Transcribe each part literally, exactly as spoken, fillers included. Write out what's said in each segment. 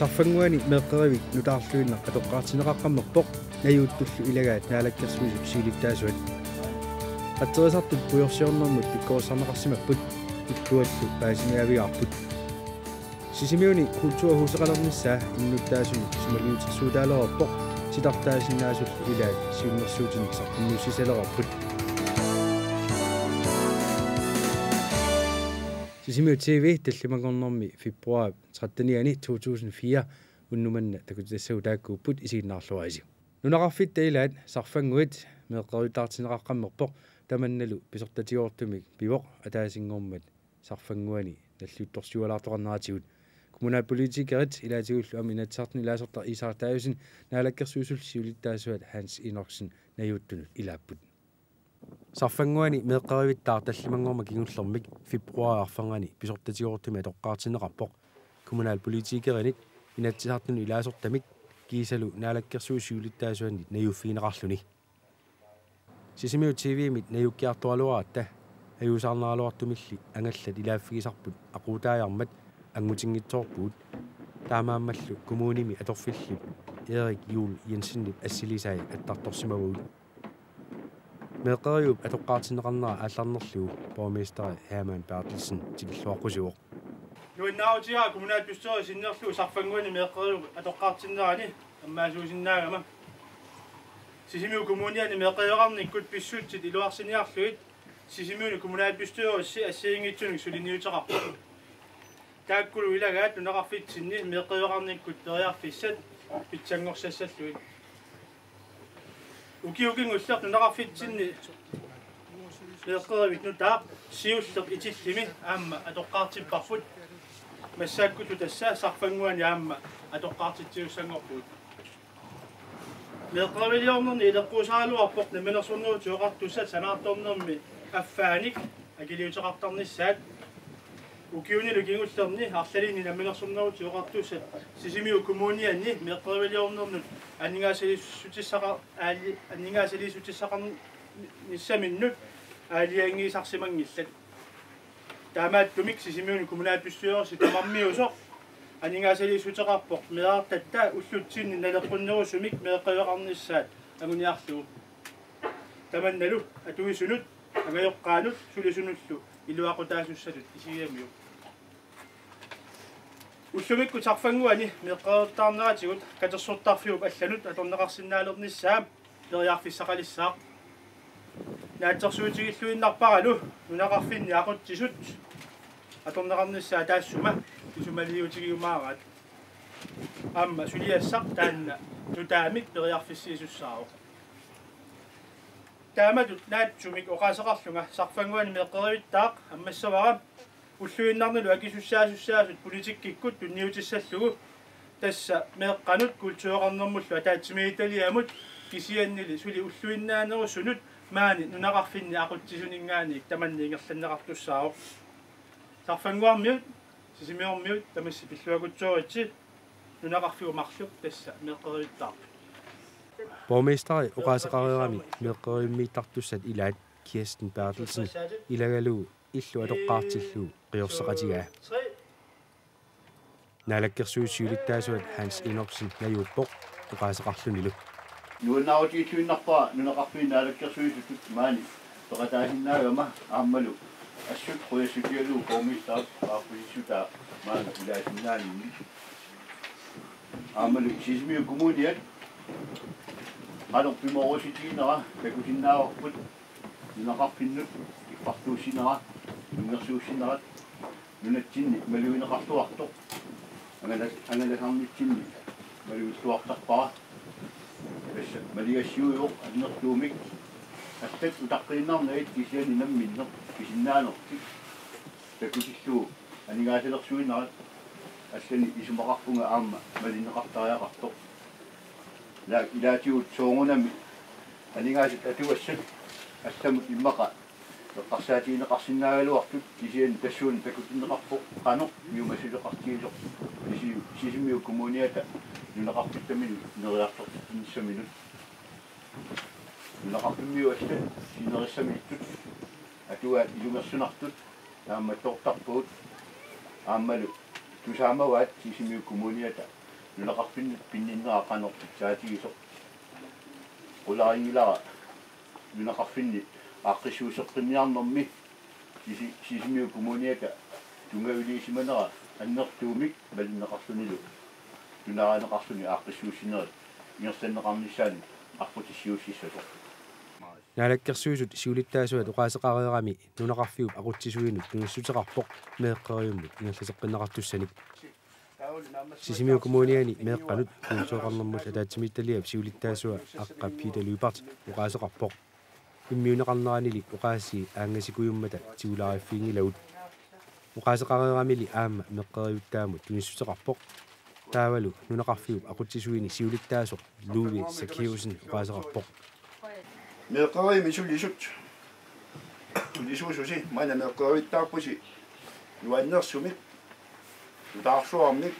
Saffannguani meeqqerivik nutaarluinnaq atoqqaartinneqaqqammerpoq, najuuttullu ilagaat Naalakkersuisut siulittaasuat. Qatserisartut pujorsiornermut pikkorissarneqarsimapput, illuallu paasiniaavigaarput. Sisimiuni kulturhuseqalernissaa innuttaasunik isumaliutersuutaalereerpoq, titartaasinnaasullu ilaat siunnersuutinik saqqummiussisalereerput. Sisimiut T V tallimanngornermi februar trettenianni to tusind fire, unnuk manna takutitassagut taakkuupput, isiginnaarluarisi. Nunaqarfitta ilaat Sarfannguit meeqqerivittaartinneqaqqammerpoq, tamannalu pisortatigoortumik pivoq, ataasinngormat Sarfannguani nalliuttorsiualaartoqarneratigut. Kommunalpolitikerit ilaatigullu aamma Inatsisartuni ilaasortaq Isak Davidsen Naalakkersuisullu siulittaasuat Hans Enoksen najuuttunut ilaapput. Sarfannguani meeqqerivittaaq tallimanngormat kingullermik februarip arfernganni pisortatigoortumik atoqqaartinneqarpoq. Kommunalpolitikerinit Inatsisartuni ilaasortamit kiisalu Naalakkersuisut siulittaasuannit najuuffigineqarluni. Sisimiut T V-mit najuukkiartoraluaratta ajuusaarneraluartumilli angallat ilaaffigisarput aquutaajarmat angutinngitsoorpugut. Taamaammallu kommunimi atorfillip Erik Juul Jensenip assilisai attartorsimavagut. Meeqqeriviup atoqqaartinneqarnera aallarnerlugu borgmesteri Hermann Berthelsen tikilluaqqusivoq. Nuannaarutigaara kommunalbestyrelsi sinnerlugu Sarfannguani meeqqeriviup atoqqaartinnerani ammaasuusinnaagama. Sisimiut Kommuniani meeqqerivimmikkut pissutsit iluarsiniarlugit Sisimiuni kommunalbestyrelsi assigiinngitsunik suliniuteqarpoq. Taakkulu ilagaat nunaqarfitsinni meeqqerivimmikkut periarfissat pitsanngorsassallutik. Ukiut kingulliit nunaqarfitsinni meeqqerivik nutaaq siulleq Itillimi aamma atoqqaartipparput. Massakkullu tassa Sarfannguani aamma atoqqaartitsisussanngorpugut. Meeqqeriviliornerni ileqquusaraluarpoq Namminersornermut Oqartussat sanaartornermi affaanik akiliuteqartarnissaat. Ukiunilu kingullerni arlalinni Namminersornermut Oqartussat Sisimiut Kommuniani meeqqeriviliornernut aningaasaliissutissaqa-, aali-, aningaasaliissutissaqarnissaminnut aalajangiisarsimanngillat. Taamaattumik Sisimiuni kommunalbestyrelsi tamarmiusoq aningaasaliissuteqarpoq meerartatta ullutsinni naleqqunnerusumik meeqqerivimmiissaat anguniarlugu. Tamannalu atuisunut, angajoqqaanut sulisunullu iluaqutaasussatut isigigamiuk. Ullumikkut Sarfannguani meeqqerivittaarneratigut katersortarfiup allanut atorneqarsinnaalernissaa periarfissaqalissaaq. Naatsorsuutigilluinnarparalu nunaqarfinni aqutsisut atorneqarnissaat taassuma isumaliutigiumaaraat. Aamma suliassaq taanna nutaamik periarfissiisussaavoq. Taamatut naatsumik oqaaseqarlunga Sarfannguani meeqqerivittaaq ammassavara ulluinnarnilu akisussaasussaasoq politikkikkut tunniutissallugu, tassa meeqqanut kultureqarnermullu ataatsimiititaliamut kisiannili suli ulluinnaanerusunut maani nunaqarfinni aqutsisuninngaanniit tamanna ingerlanneqartussaavoq. Sarfannguarmiut, Sisimiormiut tamassi pilluakutsooritsi, nunaqarfiup marluk tassa meeqqerivittaarput. Borgmesteri oqaaseqareerami meeqqerivimmiittartussat ilaat Kirsten Berthelsen ilagalugu illu atoqqaartillugu qiorseqatigaa. Naalakkersuisut siulittaasuat Hans Enoksen najuuppoq oqaaseqarlunilu. Nuannaarutigiilluinnarpara nunaqarfiit naalakkersuisutut maani peqataasinnaagama aammalu assut qujassutigalugu borgmesterip aaqqissutaa maani ilaasinnaaninni. Aammalu Sisimiut Kommuniat qanoq pimoorusutiginera takusinnaavarput nunaqarfinnut iffartuussinera, innersuussinerat nunatsinni malugineqarluartoq, angala-, angalasarnitsinni malugilluartarpara. Tassa maligassiuivoq annertuumik allat utaqqiinnarnagit kisianni namminneq pisinnaanertik takutillugu aningaasalersuinerat allanik isumaqarpunga aamma malinneqartariaqartoq. Ila-, ilaatigut soorunami aningaasat atugassat allamut immaqa eqqarsaatigineqarsinnaagaluartut kisianni tassuuna takutinneqarpoq qanoq piumasuleqartigisoq Sisi-, Sisimiut Kommuniata nunaqarfittaminut neriartortitsinissaminut. Nunaqarfimmiut allat sinerissamiittut atugaat ilungersunartut naammattoortarpagut aammalu tusaamavaat Sisimiut Kommuniata Nunaqarfinni pinninnera qanoq pitsaatigisoq. Qularinngilara nunaqarfinni aaqqissuusseqqinniarnermi Sisi-, Sisimiut Kommuniata tunngaviliisimanera annertuumik malinneqarlunilu tunaarineqarluni aaqqissuussinerit ingerlanneqarnissaannik aqqutissiuussissasoq. Naalakkersuisut siulittaasuat oqaaseqareerami nunaqarfiup aqutsisuinut tunissuteqarpoq meeqqerivimmut ingerlateqqinneqartussanik. Sisimiut Kommuniani meeqqanut kultureqarnermut ataatsimiititaliap siulittaasua Aqqa Peter Lyberth oqaaseqarpoq. Immiunneqarneranili oqaasii aangasikujummata tigulaariffiginngilagut. Oqaaseqareeramili aamma meeqqerivittaamut tunissuteqarpoq. Taavalu nunaqarfiup aqutsisuini siulittaasoq Ludvig Zacchæusen oqaaseqarpoq. Meeqqerivimmi sulisut, sulisuususi maanna meeqqerivittaarpusi nuannersumik, nutaarsuarmik,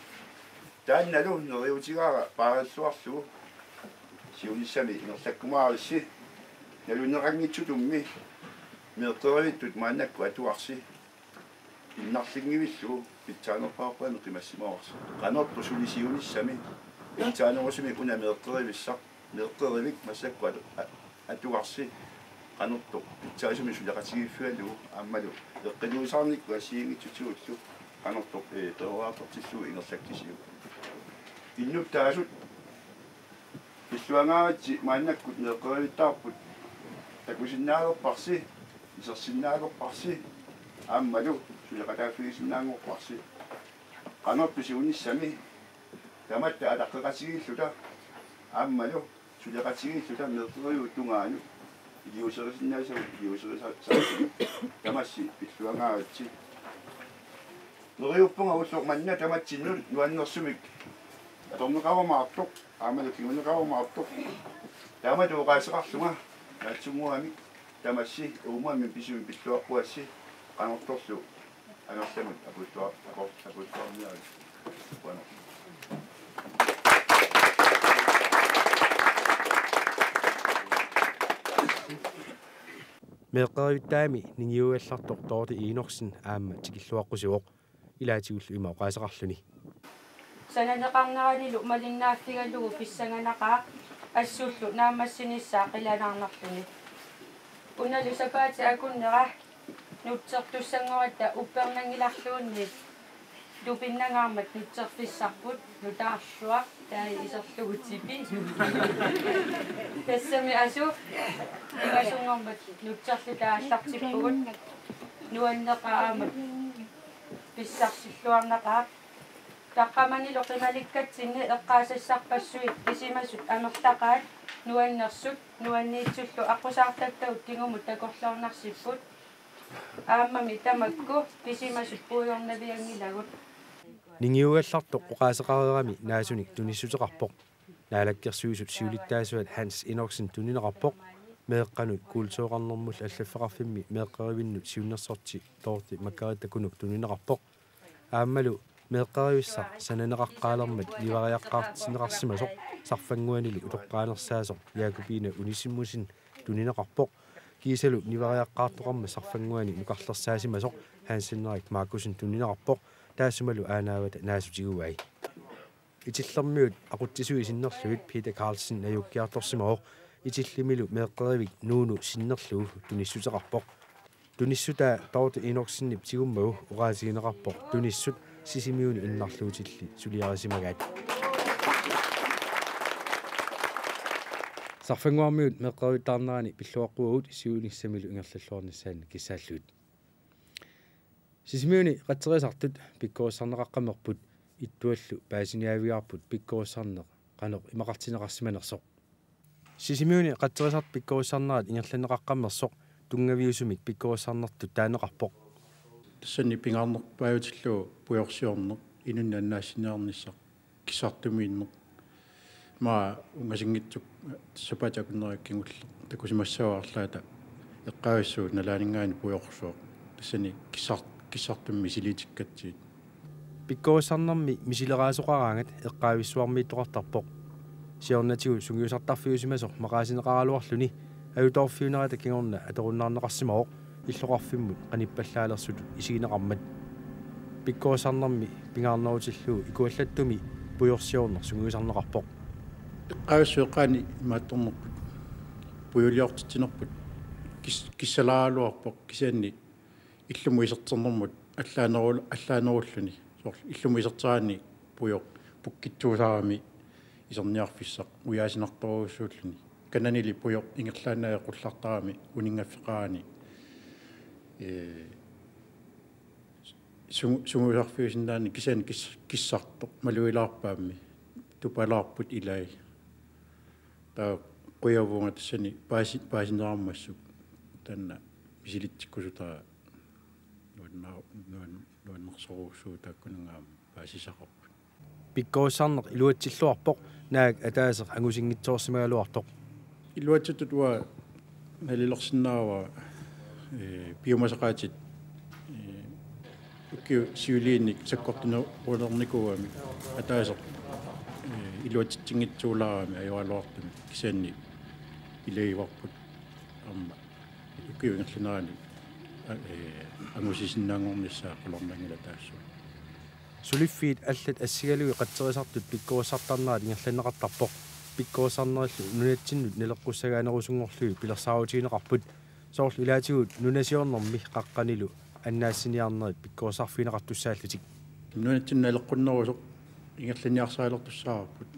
taannalu neriuutigaara paarilluarlugu siunissami ingerlakkumaarissi, nalunneqanngitsutummi meeqqerivittut maannakkut atuarsi innarlinngivillugu pitsaanerpaarpani qimassimavarsi. Qanortoq suli siunissami pitsaanerusumik una meeqqerivissaq, meeqqerivik massakkut atu-, a-, atuarsi qanortoq pitsaasumik suleqatigiiffigalugu aammalu eqqiluisaarnikkut assigiinngitsutigullu qanortoq, ee, peroriartortillugu ingerlakkisiuk. Innuttaasut pilluangaaritsi maannakkut meeqqerivittaarput takusinnaalerparsi, isersinnaalerparsi aammalu suleqataaffigisinnaanngorparsi. Qanortoq siunissami tamatta ataqqeqatigiilluta aammalu suleqatigiilluta meeqqeriviup tungaanut iliuuserisinnaasagut iliuuserisaasagut tamassi pilluangaaritsi. Neriuppunga ulloq manna tamatsinnut nuannersumik atorneqarumaartoq aammalu kinguneqarumaartoq. Taamatut oqaaseqarlunga naatsunnguamik tamassi uummammik pisumik pilluaqquassi qanortorlu angerlamut apuuttua-, apu-, apuuttuarniarisi. Uanaq. Meeqqerivittaami ningiugallartoq Dorthe Enoksen aamma tikilluaqqusivoq. Ilaatigullu ima oqaaseqarluni. Sananeqarneranilu malinnaaffigalugu pissanganaqaaq assullu naammassinissaa qilanaarnarluni. Unalu sapaatip akunnera nutsertussanngoratta uppernanngilarluunniit tupinnangaarmat nutserfissarput nutaarsuaq taava iserlugu tipi. Tassami asu imasunngormat nutserluta aallartippugut. Nuanneqaaq aamma pissarsilluarnaqaaq. Taqqamanilu qimalikkatsinni eqqaasassarpassuit pisimasut amerlaqaat nuannersut nuanniitsullu aqqusaartattagut kingumut takorloornarsipput. Aammami tamakku pisimasut puigornavianngilagut. Ningiugallartoq oqaaseqareerami naasunik tunissuteqarpoq. Naalakkersuisut siulittaasuat Hans Enoksen tunineqarpoq. Meeqqanut kultureqarnermullu allaffeqarfimmi meeqqerivinnut siunnersorti Dorthe Margrethe Kunuk tunineqarpoq. Aammalu meeqqerivissaq sananeqaqqaalermat nivariaqqaartinneqarsimasoq sarfannguanili utoqqaanersaasoq Jakobine Onesimussen tunineqarpoq. Kiisalu nivariaqqaartoqarmat sarfannguani nukarlersaasimasoq Hans Henrik Markussen tunineqarpoq. Taassumalu aanaavata naassutigivai. Itillermiut aqutsisui sinnerlugit Peter Carlsen najuukkiartorsimavoq. Itillimilu meeqqerivik Nuunu sinnerlugu tunissuteqarpoq. Tunissutaa Dorthe Enoksenip tigummagu oqaasigineqarpoq tunissut Sisimiuni innarluutilli suliarisimagaat. Sarfannguarmiut meeqqerivittaarnerani pilluaqquagut siunissamilu ingerlalluarnissaannut kissaallugit. Sisimiuni qatserisartut pikkorissarneqaqqammerput ittuallu paasiniaavigaarput pikkorissarneq qanoq imaqartinneqarsimanersoq. Sisimiuni qatserisartut pikkorissarnerat ingerlanneqaqqammersoq tunngaviusumik pikkorissarnertut taaneqarpoq. Tassani pingaarnerpaajutillugu pujorsiorneq inunnik annaassiniarnissaq kissartumiinneq. Maa ungasinngitsuk sapaatip akunnera kingulleq takusimassavara arlaata eqqaavissuup nalaaninngaanniit pujorsuaq. Tassani kissar-, kissartumik misiliitikkatsigit. Pikkorissarnermi misileraasoqaraangat eqqaavissuarmiittoqartarpoq. Siornatigut sungiusartarfiusimasoq maqaasineqaraluarluni ajutoorfiunerata kingorna atorunnaarneqarsimavoq illoqarfimmut qanippallaalersutut isigineqarmat. Pikkorissarnermi pingaarnerutillugu ikuallattumi pujorsiorneq sungiusarneqarpoq. Eqqaassueqqaani imaattornerput pujuliortitsinerput kis-, kissalaaraluarpoq kisianni illumut iserternermut allaaneru-, allaanerulluni. Soorlu illumut iserteraanni pujoq pukkitsuusaarami iserniarfissaq ujaasinartorujussuulluni. Kananili pujoq ingerlaannaq qullartarami uninngaffeqarani. Ee, sungu-, sungiusarfiusinnaanani kisianni kis-, kissartoq malugilaarpaammi tupalaarput ilai. Taava qujavunga tassani paasi-, paasineqarmassuk taanna misilitsikkusutara nuanna-, nuan-, nuannersorujussuuvoq taakkunannga aamma paasisaqarput. Pikkorissarneq iluatsilluarpoq naak ataaseq angusinngitsoorsimagaluartoq. Iluatsitut uanga nalilersinnaavara, ee, piumasaqaatit, ee, ukiut siuliini sakkortunerulernikuugamik ataaseq, ee, iluatsitsinngitsoorami ajoraluartumik kisianni ilagivarput aamma ukiup ingerlanerani, ee, angusisinnaanngornissaa qularnanngilaq taassuma. Suliffiit allat assigalugit qatserisartut pikkorissartarnerat ingerlanneqartarpoq. Pikkorissarnerillu nunatsinnut naleqqussagaanerusunngorlugit pilersaarutigineqarput. Soorlu ilaatigut nunasiornermi qaqqanilu annaassiniarnerit pikkorissarfigineqartussaallutik. Nunatsinnut naleqqunnerusoq ingerlanniarsarilertussaavarput.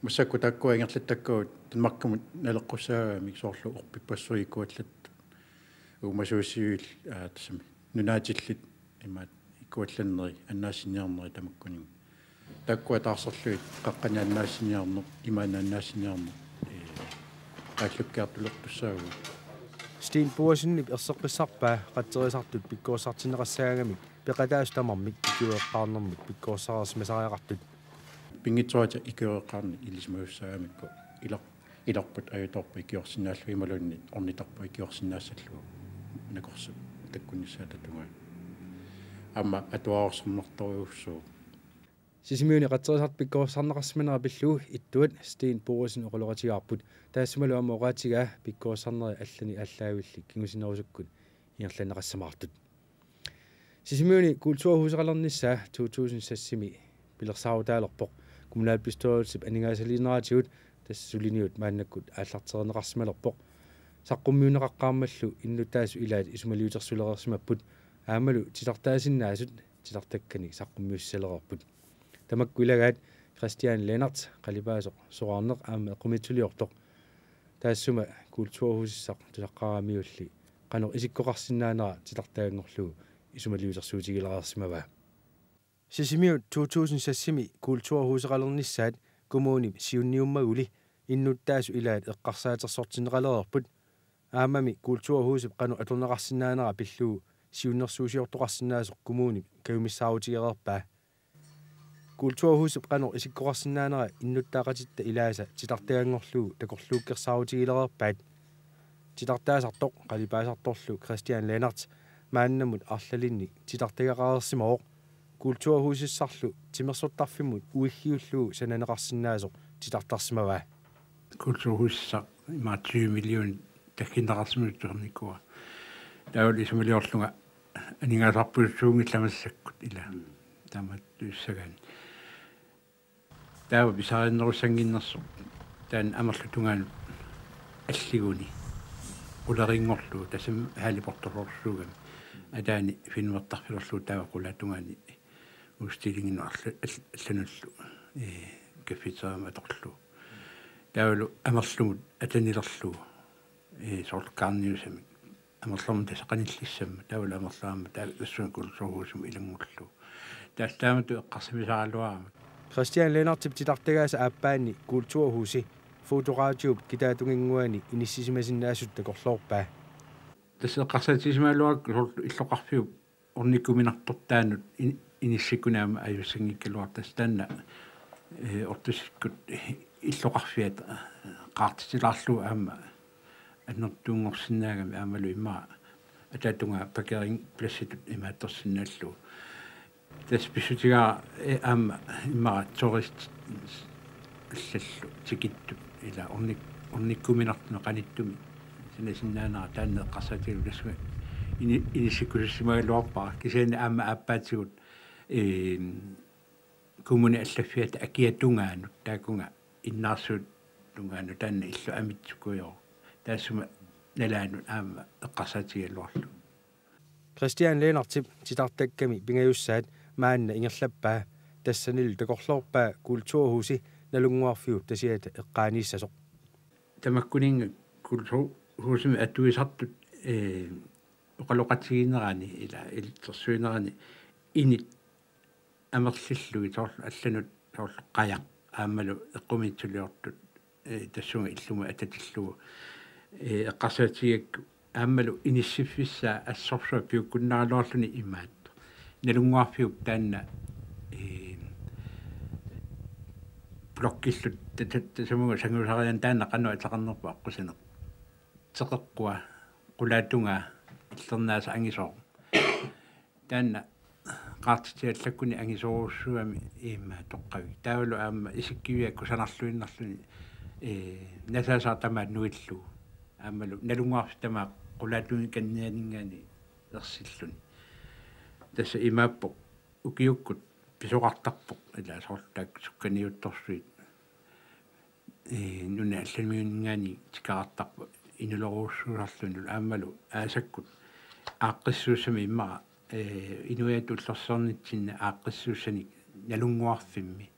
Massakkut taakkua ingerlattakkagut Danmarkimut naleqqussagaagamik soorlu orpippassuit ikuallattut. Uumasuussivil, aa, tassami nunaatillit imaat ikuallanneri annaassiniarneri tamakkuninnga. Taakkua taarserlugit qaqqani annaassiniarneq, imaanna annaassiniarneq, ee, qaallukkiartulertussaavugut. Steen Boasenip erseqqissarpaa qatserisartut pikkorissartinneqassagaangamik peqataasut tamarmik ikiueqqaarnermik pikkorissareersimasariaqartut. Pinngitsooratik ikiueqqaarneq ilisimasussaagamikkit ilaq-, ilarput ajutoorput ikiorsinnaallugu imaluunniit ornitarput ikiorsinnaassallugu nakorsap takkunnissaata tungaanut. Aamma atuarorsarnartorujussuuvoq. Sisimiuni qatserisartut pikkorissarneqarsimanera pillugu ittuat Steen Boasen oqaloqatigaarput. Taassumalu aamma oqaatigaa pikkorissarnerit allani aallaavilli kingusinnerusukkut ingerlanneqassamaartut. Sisimiuni kulturhuseqalernissaa to tusind seksimi pilersaarutaalerpoq. Kommunalbestyrelsip aningaasaliineratigut tassa suliniut maannakkut aallartereerneqarsimalerpoq. Saqqummiunneqaqqaarmallu innuttaasut ilaat isumaliutersulereersimapput. Aammalu titartaasinnaasut titartakkanik saqqummiussisalereerput. Tamakku ilagaat Christian Lennert, qalipaasoq soraarneq aamma eqqumiitsuliortoq. Taassuma kulturhusissaq tusaqqaaramiulli qanoq isikkoqarsinnaanera titartaganngorlugu isumaliutersuutigilereersimavaa. Sisimiut to tusind seksimi kulturhuseqalernissaat kommunip siunniummaguli innuttaasut ilaat eqqarsaatersortinneqalereerput. Aammami kulturhusip qanoq atorneqarsinnaanera pillugu siunnersuusiortoqarsinnaasoq kommunip kajumissaarutigereerpaa. Kulturhusip qanoq isikkoqarsinnaanera innuttaaqatitta ilaasa titartaganngorlugu takorluukkersaarutigilereerpaat. Titartaasartoq qalipaasartorlu Christian Lennert maannamut arlalinnik titartagaqareersimavoq. Kulturhusissarlu timersortarfimmut uiggiullugu sananeqarsinnaasoq titartarsimavaa. Kulturhusissaq imaattoq tyve million tagginneqarsimasutut tusarnikuuara. Taavalu isumaliorlunga aningaasarpassuunngillat massakkut ila. Taamaattussagaanni. Taava pisariinnerussannginnersoq taanna amerlap tungaanut alliguni. Qulerinngorlugu tassami haali portorsorsuugami. Ataani filmertarfilerlugu taava qulaatungaani udstillinginut arla-, all-, allanullu, ee, cafeteriamik atorlugu. Taavalu amerlumut atanilerlugu, ee, soorlu kaarniusamik. Amerlermut tassa qanillissammat, taavalu amerlerammat taava tassunga kulturhusimut ilanngullugu. Taava taamatut eqqarsaamisaraluarami. Christian Lennertip titartagaasa aappaanni kulturhusi Fotoradiup kitaatunginnguani inissisimasinnaasutut takorloorpaa. Tassa eqqarsaatigisimagaluarakku soorlu illoqarfiup ornikkuminartortaanut in-, inissikkunik aamma ajussanngikkaluartoq, tassa taanna, ee, Ortusikkut illoqarfiat qaartitilaarlugu aamma annertuunngorsinnaagami aammalu immaqa ataatungaa parkeringspladsitut imaattorsinnaallugu. Tassa pissutigaara, ee, aamma immaqa turistit allallu tikittut ila ornik-, ornikkuminartumik qanittumi sanasinnaanera taanna eqqarsaatigalugu tassunga ini-, inissikkusussimagaluarpara kisianni aamma aappaatigut, ee, kommuni allaffiata akia tungaanut, taakunga innaarsuut tungaanut, taanna illu amitsukujoq. Taassuma nalaanut aamma eqqarsaatigigaluarlugu. Christian Lennartip titartakkami pingajussaat maanna ingerlappaa, tassanilu takorloorpaa kulturhusi Nalunnguarfiup tasiata eqqaaniissasoq. Tamakkuninnga kulturhusimi atuisartut, ee, oqaloqatigiinnerani ila ilitsersuinerani init amerlillugit soorlu allanut soorlu qajaq aammalu eqqumiitsuliortut, ee, tassunga illumut atatillugu, ee, eqqarsaatigigakku aammalu inissiffissaa assorsuaq piukkunnaraluarluni imaattoq. Nalunnguarfiup taanna, ee, blokkillu ta-, ta-, tasamut sangusarianni taanna qanoq ateqarnerpoq aqqusineq. Teqeqqua, qulaatungaa, illernaasa angisooq. Taanna qaartitsi allakkuni angisoorujussuugami imaattoqavik. Taavalu aamma isikkiviat kusanarluinnarluni, ee, nasaasaat tamaat nuillugu. Aammalu Nalunnguarfik tamaat qulaatungikannianinngaanniit ersilluni. Tassa imaappoq ukiukkut pisoqartarpoq, ila soorlu taakku sukkaniuttorsuit, ee, nunat allamiunninngaanniit tikeraartarput inulerujussuusarlunilu aammalu aasakkut aaqqissuussamik immaqa, ee, inuiattut ullorsiornitsinni aaqqissuussanik Nalunnguarfimmi,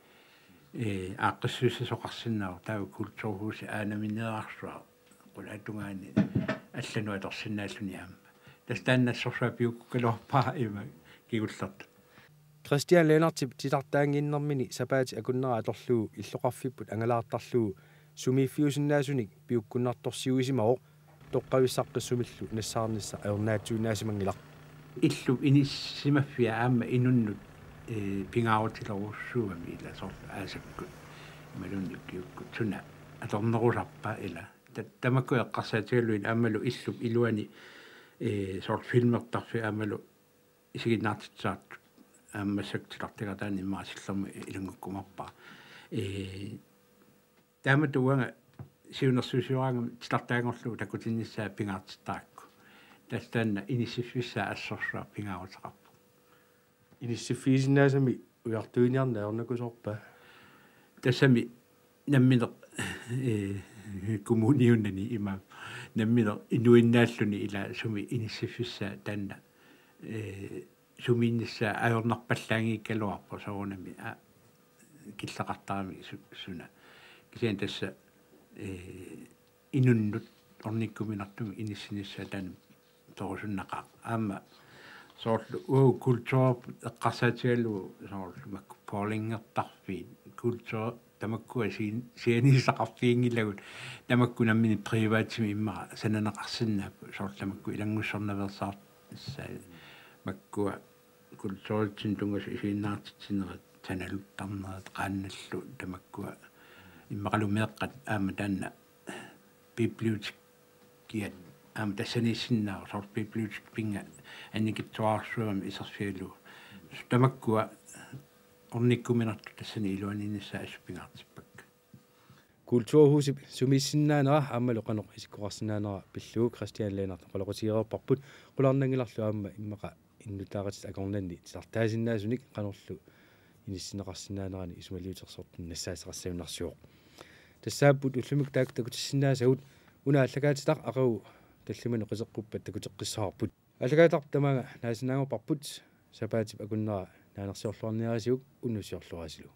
ee, aaqqissuussasoqarsinnaavoq, taava kulturhusi aana minerarsuaq qulaatungaani allanut atorsinnaalluni aamma. Tassa taanna assorsuaq piukkukkaluarpara ima kingullertut. Christian Lennartip titartaannginnermini sapaatip akunnera atorlugu illoqarfipput angalaartarlugu sumiiffiusinnaasunik piukkunnartorsiuisimavoq, toqqavissaqqissumillu nassaarnissaq ajornaatsuinnaasimanngilaq. Illup inissisimaffia aamma inunnut, ee, pingaarutilerujussuugami ila soorlu aasakkut imaluunniit ukiukkut suna atornerusarpa ila. Ta-, tamakku eqqarsaatigalugit aammalu illup iluani, ee, soorlu filmertarfik aammalu isiginnaartitsisartut aamma massakkut titartagartaani immaqa Sillermut ilanngukkumaarpara. Ee, taamatut uanga siunnersuisioraangama titartaanngorlugu takutinnissaa pingaartittarakku. Tassa taanna inissiffissaa assorsuaq pingaaruteqarpoq. Inissiffigisinnaasami ujartuiniarneq ajornakusoorpa? Tassami nammineq, ee, kommuniunani ima nammineq inuinnaalluni ila sumi inissiffissaa taanna, ee, sumiinnissaa ajornarpallaanngikkaluarpoq soorunami, aa, killeqartarami su-, suna. Kisianni tassa, ee, inunnut ornikkuminartumik inissinissaa taanna torusunnaqaaq. Aamma soorlu uagut kulturerput eqqarsaatigalugu soorlu makku bowlingertarfiit, kultur tamakkua siin-, sianiissaqarfiginngilagut, tamakku nammineq privatimik immaqa sananeqarsinnaapput, soorlu tamakku ilanngussornaveersaarnissaat, makkua kulturitsinnut tunngasut isiginnaartitsinerat, sanaluttarnerat, qaannallu tamakkua immaqalu meeqqat aamma taanna bibliotekiat aamma tassaniissinnaavoq, soorlu bibliotekip pinnga annikitsuararsuugami iserfigalugu. Tamakkua ornikkuminartut tassani iluaniinnissaat assut pingaartippakka. Kulturhusip sumiissinnaanera aammalu qanoq isikkoqarsinnaanera pillugu Christian Lennart oqaloqatigereerparput, qularnanngilarlu aamma immaqa innuttaaqatitta akornanni titartaasinnaasunik qanorlu inissinneqarsinnaanerani isumaliutersortunik nassaassaqassagunarsivoq. Tassaapput ullumikkut taakku takutissinnaasagut. Una aallakaatitaq aqagu tallimanut qiteqquppat takuteqqissavarput. Aallakaatitaq tamaanga naasinnaanngorparput, sapaatip akunnera naanersiorluarniarisiuk, unnussiorluarisilu.